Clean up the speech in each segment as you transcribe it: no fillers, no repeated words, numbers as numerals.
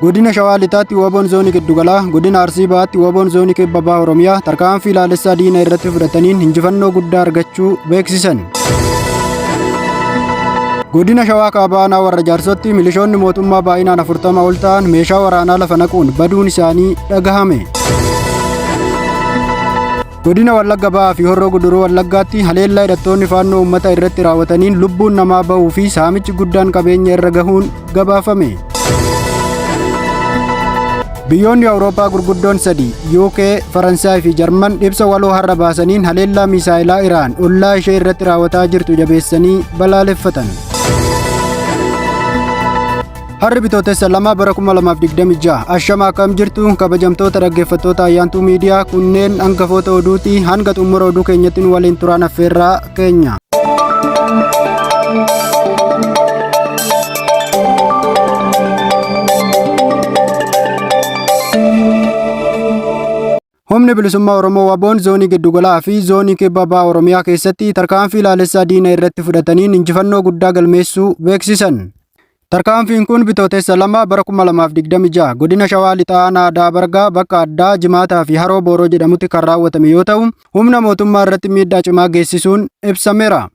Godina Shawaa Lixaatti WBOn Zoonii Giddugalaa, Godina Arsii Bahaatti WBOn Zoonii Kibba Baha Oromiyaa tarkaanfii laalessaa diina irratti fudhataniin injifannoo guddaa argachuu beeksisan. Godina Shawaa Kaabaa Aanaa Warra Jaarsootti milishoonni mootummaa baay'inaan 40 ol ta'an meeshaa waraanaa lafa naquun baduun isaanii dhagahame. Godina Wallagga Bahaa fi Horroo Guduruu Wallaggaatti haleellaa hidhattoonni faannoo uummata irratti raawwataniin lubbuun namaa bahuu fi saamichi guddaan qabeenya irra gahuun gabaafame. Biyyoonni Awurooppaa gurguddoon sadi UK, Faransaay fi Jarman ibsa waloo har'a baasaniin haleellaa miisaayilaa Iraan ollaa ishee irratti raawwataa jirtu jabeessanii balaaleffatan. Harri Bitootessa 2 bara 2026 ashama akkam jirtu kabajamtoota dhaggeeffattoota Ayyaantuu Miidiyaa kunneen hangafoota oduuti hanga xumura oduu keenyatti nu waliin turaan affeerraa keenya. Humni Bilisummaa Oromoo WBOn Zoonii Giddugalaa fi Zoonii Kibba Baha Oromiyaa keessatti tarkaanfii laalessaa diina irratti fudhataniin injifannoo guddaa galmeessuu beeksisan. Tarkaanfiin kun Bitootessa 2 bara 2026 godina Shawaa Lixaa Aanaa Adaa Bargaa bakka addaa Jimaataa fi Haroo Booroo jedhamutti kan raawwatame yoo ta'u, humna mootummaa irratti miidhaa cimaa geessisuun ibsameera.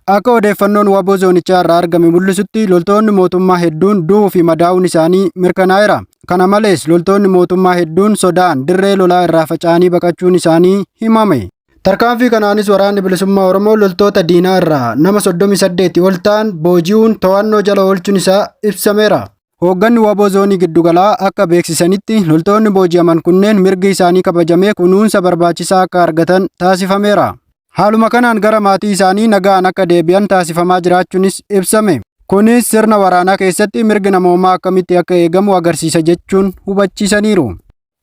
Akka odeeffannoon wbo zoonichaa irraa argame mul'isutti loltoonni mootummaa hedduun du'uu fi madaa'uun isaanii mirkanaa'eera. Kana malees loltoonni mootummaa hedduun sodaan dirree lolaa irraa faca'anii baqachuun isaanii himame. Tarkaanfii kanaanis Waraanni Bilisummaa Oromoo loltoota diinaa irraa nama 38 ol ta'an booji'uun to'annoo jala oolchuun isaa ibsameera. Hoogganni wbo Zoonii Giddugalaa akka beeksisanitti loltoonni booji'aman kunneen mirgi isaanii kabajamee kunuunsa barbaachisaa akka argatan taasifameera. Haaluma kanaan gara maatii isaanii nagaan akka deebi'an taasifamaa jiraachuunis ibsame. Kunis sirna waraanaa keessatti mirgi namoomaa akkamitti akka eegamu agarsiisa jechuun hubachiisaniiru.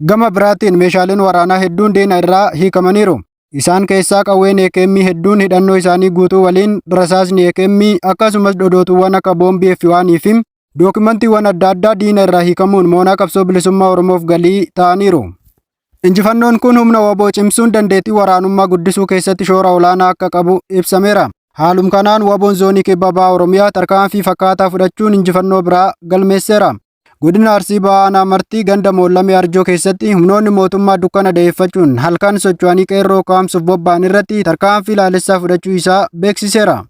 Gama biraatiin meeshaaleen waraanaa hedduun diina irraa hiikamaniiru. Isaan keessaa qawween AKM hedduun hidhannoo isaanii guutuu waliin rasaasni AKM akkasumas dhodootuuwwan akka boombii F1 fi dookimantiiwwan adda addaa diina irraa hiikamuun moonaa qabsoo bilisummaa Oromoof galii ta'aniiru. Injifannoon kun humna wbo cimsuun dandeettii waraanummaa guddisuu keessatti shoora olaanaa akka qabu ibsameera. Haalum kanaan WBOn Zoonii Kibba Baha Oromiyaa tarkaanfii fakkaataa fudhachuun injifannoo biraa galmeesseera. Godina Arsii Bahaa Aanaa Martii ganda Moollamee Arjoo keessatti humnoonni mootummaa dukkana da'eeffachuun halkan socho'anii qeerroo kaamsuuf bobba'an irratti tarkaanfii laalessaa fudhachuu isaa beeksiseera.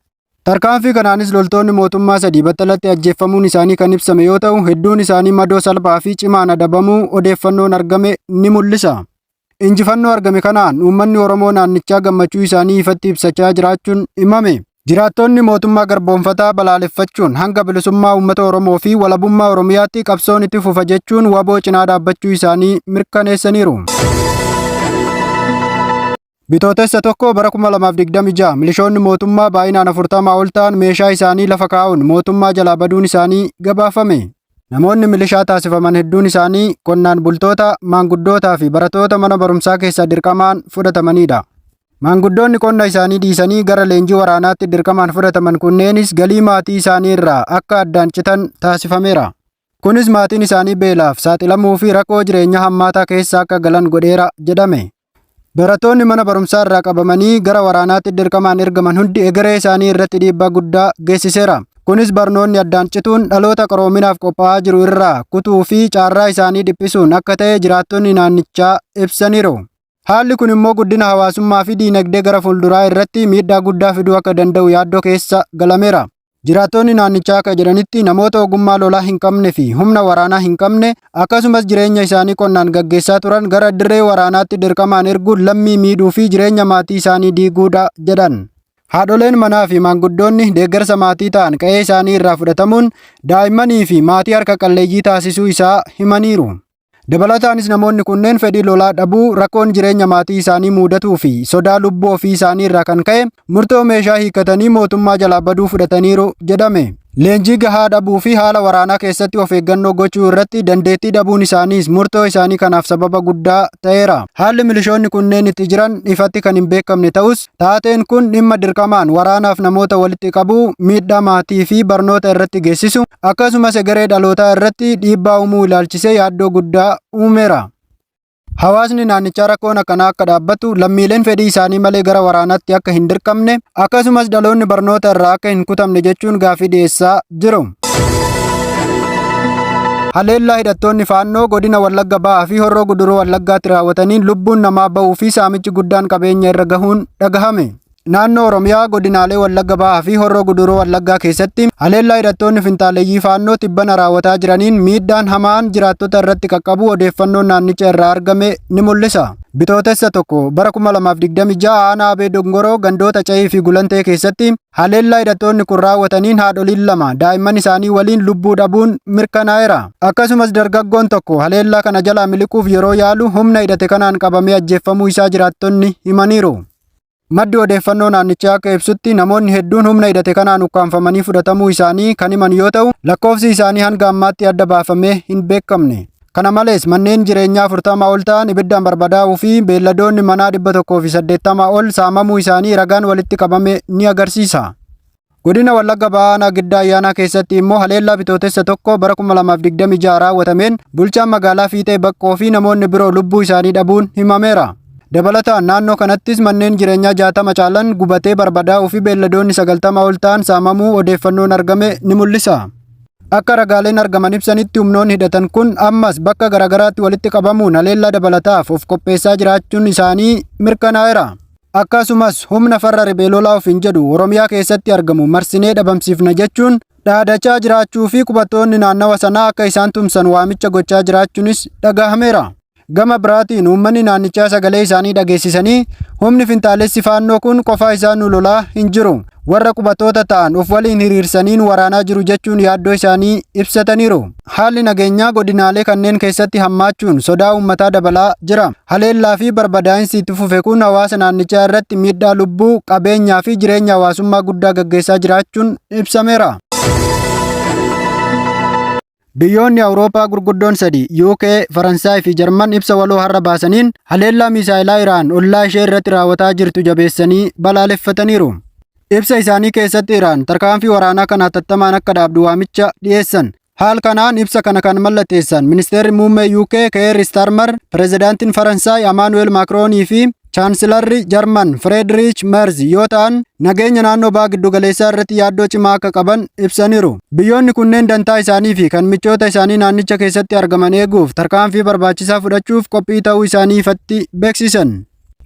Tarkaanfii kanaanis loltoonni mootummaa sadii battalatti ajjeeffamuun isaanii kan ibsame yoo ta'u, hedduun isaanii madoo salphaa fi cimaan adabamuu odeeffannoon argame ni mul'isa. Injifannoo argame kanaan uummanni Oromoo naannichaa gammachuu isaanii ifatti ibsachaa jiraachuun himame. Jiraattonni mootummaa garboomfataa balaaleffachuun hanga bilisummaa uummata Oromoo fi walabummaa Oromiyaatti qabsoon itti fufa jechuun wbo cinaa dhaabbachuu isaanii mirkaneessaniiru. Bitootessa 1 bara 2026 milishoonni mootummaa baay'inaan 40 ol ta'an meeshaa isaanii lafa kaa'uun mootummaa jalaa baduun isaanii gabaafame. Namoonni milishaa taasifaman hedduun isaanii qonnaan bultoota, maanguddootaa fi baratoota mana barumsaa keessaa dirqamaan fudhatamanidha. Maanguddoonni qonna isaanii dhiisanii gara leenjii waraanaatti dirqamaan fudhataman kunneenis galii maatii isaanii irraa akka addaan citan taasifameera. Kunis maatiin isaanii beelaaf saaxilamuu fi rakkoo jireenyaa hammaataa keessa akka galan godheera jedhame. Barattoonni mana barumsaa irraa qabamanii gara waraanaatti dirqamaan ergaman hundi egeree isaanii irratti dhiibbaa guddaa geessiseera. Kunis barnoonni addaan cituun dhaloota qaroominaaf qophaa'aa jiru irraa kutuu fi caarraa isaanii dhiphisuun akka ta'e jiraattonni naannichaa ibsaniiru. Haalli kun immoo guddina hawaasummaa fi diinagdee gara fuulduraa irratti miidhaa guddaa fiduu akka danda'u yaaddoo keessa galameera. Jiraattonni naannichaa akka jedhanitti namoota ogummaa lolaa hin qabne fi humna waraanaa hin qabne akkasumas jireenya isaanii qonnaan gaggeessaa turan gara dirree waraanaatti dirqamaan erguun lammii miidhuu fi jireenya maatii isaanii diiguudha jedhan. Haadholeen manaa fi maanguddoonni deeggarsa maatii ta'an qe'ee isaanii irraa fudhatamuun daa'immanii fi maatii harka qalleeyyii taasisuu isaa himaniiru. Dabalataanis namoonni kunneen fedhii lolaa dhabuu, rakkoon jireenya maatii isaanii muudatuu fi sodaa lubbuu ofii isaanii irraa kan ka'e murtoo meeshaa hiikkatanii mootummaa jalaa baduu fudhataniiru jedhame. Leenjii gahaa dhabuu fi haala waraanaa keessatti of eeggannoo gochuu irratti dandeettii dhabuun isaaniis murtoo isaanii kanaaf sababa guddaa ta'eera. Haalli milishoonni kunneen itti jiran ifatti kan hin beekamne ta'us, Taateen kun dhimma dirqamaan waraanaaf namoota walitti qabuu, miidhaa maatii fi barnoota irratti geessisu, akkasumas egeree dhalootaa irratti dhiibbaa uumuu ilaalchisee yaaddoo guddaa uumeera. Hawaasni naannichaa rakkoon akkanaa akka dhaabbatu, lammiileen fedhii isaanii malee gara waraanaatti akka hin dirqamne, akkasumas dhaloonni barnoota irraa akka hin kutamne jechuun gaaffii dhiyeessaa jiru. Haleellaa hidhattoonni Faannoo godina Wallagga Bahaa fi Horroo Guduruu Wallaggaatti raawwataniin lubbuun namaa bahuu fi saamichi guddaan qabeenya irra gahuun dhagahame. Naannoo Oromiyaa godinaalee Wallagga Bahaa fi Horroo Guduruu Wallaggaa keessatti haleellaa hidhattoonni finxaaleyyii Faannoo tibbana raawwataa jiraniin miidhaan hamaan jiraattota irratti qaqqabuu odeeffannoon naannicha irraa argame ni mul'isa. Bitootessa 1 bara 2026 aanaa Abee Dongoroo gandoota Cayii fi Gulantee keessatti Haleellaa hidhattoonni kun raawwataniin haadholiin lama daa'imman isaanii waliin lubbuu dhabuun mirkanaa'eera. Akkasumas dargaggoon tokko haleellaa kana jalaa miliquuf yeroo yaalu humna hidhate kanaan qabamee ajjeeffamuu isaa jiraattonni himaniiru. Maddi odeeffannoo naannichaa akka ibsutti namoonni hedduun humna hidhate kanaan ukkaamfamanii fudhatamuu isaanii kan himan yoo ta'u, lakkoofsi isaanii hanga ammaatti adda baafamee hin beekamne. Kana malees manneen jireenyaa 40 ol ta'an ibiddaan barbadaa'uu fi beelladoonni manaa 180 ol saamamuu isaanii ragaan walitti qabame ni agarsiisa. Godina Wallagga Bahaa Aanaa Giddaa Ayyaanaa keessatti immoo haleellaa Bitootessa 1 bara 2026 raawwatameen bulchaan magaalaa Fiixee Baqqoo fi namoonni biroo lubbuu isaanii dhabuun himameera. Dabalataan naannoo kanattis manneen jireenyaa 60 caalan gubatee barbadaa'uu fi beelladoonni 90 ol ta'an saamamuu odeeffannoon argame ni mul'isa. Akka ragaaleen argaman ibsanitti humnoonni hidhatan kun ammas bakka garaagaraatti walitti qabamuun haleellaa dabalataaf of qopheessaa jiraachuun isaanii mirkanaa'eera. Akkasumas humna farra riphee lolaa ofiin jedhu Oromiyaa keessatti argamu marsinee dhabamsiifna jechuun dhaadachaa jiraachuu fi qubattoonni naannawa sanaa akka isaan tumsan waamicha gochaa jiraachuunis dhagahameera. Gama biraatiin uummanni naannichaa sagalee isaanii dhageessisanii humni finxaalessi faannoo kun qofaa isaa nu lolaa hin jiru. Warra qubattoota ta'an of waliin hiriirsanii nu waraanaa jiru jechuun yaaddoo isaanii ibsataniiru. Haalli nageenyaa godinaalee kanneen keessatti hammaachuun sodaa uummataa dabalaa jira. Haleellaa fi barbadaa'insi itti fufe kun hawaasa naannichaa irratti miidhaa lubbuu, qabeenyaa fi jireenya hawaasummaa guddaa gaggeessaa jiraachuun ibsameera. Biyyoonni Awurooppaa gurguddoon sadi UK, Faransaay fi Jarman ibsa waloo har'a baasaniin haleellaa miisaayilaa Iraan ollaa ishee irratti raawwataa jirtu jabeessanii balaaleffataniiru. Ibsa isaanii keessatti Iraan tarkaanfii waraanaa kana hatattamaan akka dhaabdu waamicha dhiyeessan. Haal kanaan ibsa kana kan mallatteessan ministeerri muummee UK Keir Starmer, pirezidaantiin Faransaay Amaanu'eel Maakroonii fi Chaansilarri Jarman Fireedriich Merz yoo ta'an nageenya naannoo baha giddugaleessaa irratti yaaddoo cimaa akka qaban ibsaniiru. Biyyoonni kunneen dantaa isaanii fi kan michoota isaanii naannicha keessatti argaman eeguuf tarkaanfii barbaachisaa fudhachuuf qophii ta'uu isaanii ifatti beeksisan.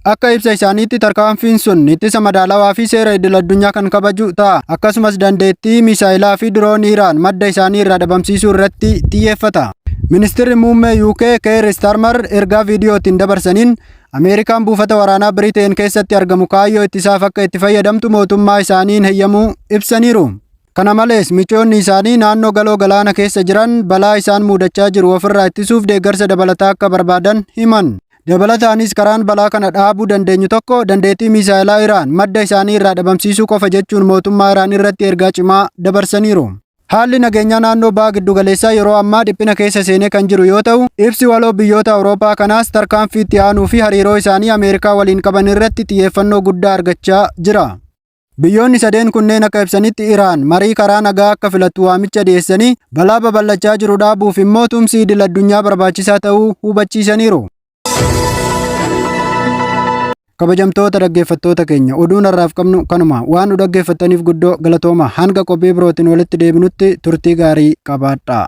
Akka ibsa isaaniitti tarkaanfiin sun ittisa madaalawaa fi seera idil-addunyaa kan kabaju ta'a. Akkasumas dandeettii misaayilaa fi diroonii Iraan madda isaanii irraa dhabamsiisuu irratti xiyyeeffata. Ministirri muummee UK Keir Starmer ergaa viidiyootiin dabarsaniin Ameerikaan buufata waraanaa Biriteen keessatti argamu kaayyoo ittisaaf akka itti fayyadamtu mootummaa isaaniin heyyamuu ibsaniiru. Kana malees michoonni isaanii naannoo galoo galaana keessa jiran balaa isaan muudachaa jiru ofirraa ittisuuf deeggarsa dabalataa akka barbaadan himan. Dabalataanis karaan balaa kana dhaabuu dandeenyu tokko dandeettii miisaayilaa Iraan madda isaanii irraa dhabamsiisuu qofa jechuun mootummaa Iraan irratti ergaa cimaa dabarsaniiru. Haalli nageenyaa naannoo Baha Giddugaleessaa yeroo ammaa dhiphina keessa seenee kan jiru yoo ta'u, ibsi waloo biyyoota Awurooppaa kanaas tarkaanfii itti aanuu fi hariiroo isaanii Ameerikaa waliin qaban irratti xiyyeeffannoo guddaa argachaa jira. Biyyoonni sadeen kunneen akka ibsanitti Iraan marii karaa nagaa akka filattu waamicha dhiyeessanii, balaa babal'achaa jiru dhaabuuf immoo tumsi idil-addunyaa barbaachisaa ta'uu hubachiisaniiru. Kabajamtoota dhaggeeffattoota keenya oduun har'aaf qabnu kanuma waan nu dhaggeeffattaniif guddoo galatooma hanga qophii birootiin walitti deebinutti turtii gaarii qabaadhaa.